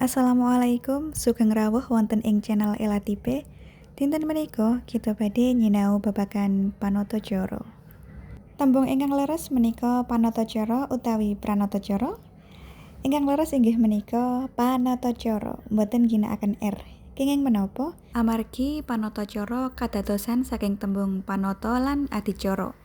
Assalamualaikum, sugeng rawuh wonten ing channel Ella Tipe. Dinten menika kita badhe nyinau babagan panatacara. Tembung ingkang leres menika panatacara utawi pranatacara. Ingkang leres inggih menika panatacara, mboten ginakaken R. Kenging menapa? Amargi panatacara kadadosan saking tembung panata lan adicara.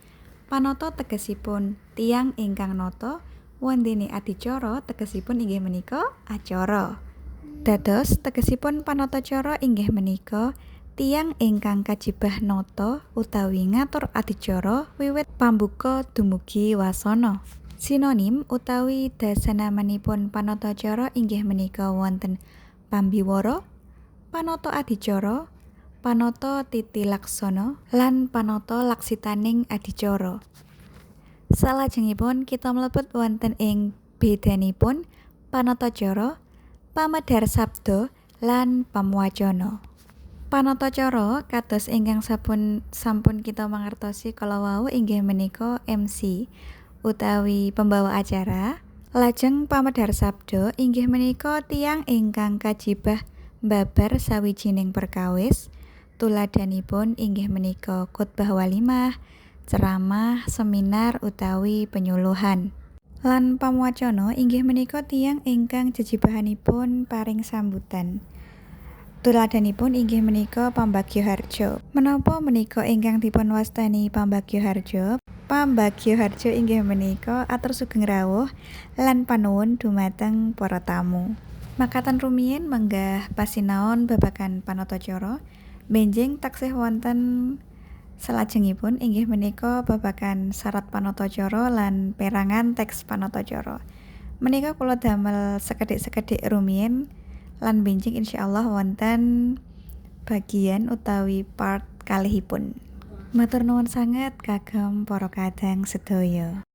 Panata tegesipun tiyang ingkang nata, wondene adicara tegesipun inggih menika acara. Dados tegesipun panatacara inggih menika tiyang ingkang kajibah nata utawi ngatur adicara wiwit pambuka dumugi wasana. Sinonim utawi dasanamanipun panatacara inggih menika wonten pambiwara, panata adicara, panata titilaksana, lan panata laksitaning adicara. Salajengipun kita mlebet wonten ing bedanipun panatacara, pamedhar sabda, lan pamwacana. Panatacara kados ingkang sampun kita mangertosi kala wau inggih menika MC utawi pembawa acara. Lajeng pamedhar sabda inggih menika tiyang ingkang kajibah mbabar sawijining perkawis. Tuladhanipun inggih menika khotbah walimah, ceramah, seminar utawi penyuluhan. Lan pamwacana inggih menika tiyang ingkang jejibahanipun paring sambutan. Tuladhanipun inggih menika Pambagya Harja. Menapa menika ingkang dipun wastani Pambagya Harja? Pambagya Harja inggih menika atur sugeng rawuh lan panuwun dumateng para tamu. Makaten rumiyin menggah pasinaon babagan panatacara. Benjing taksih wonten salajengipun inggih menika babagan sarat panatacara lan perangan teks panatacara. Menika kula damel sekedhik-sekedhik rumiyin lan benjing insyaallah wonten bagian utawi part kalihipun. Matur nuwun sanget kagem para kadang sedaya.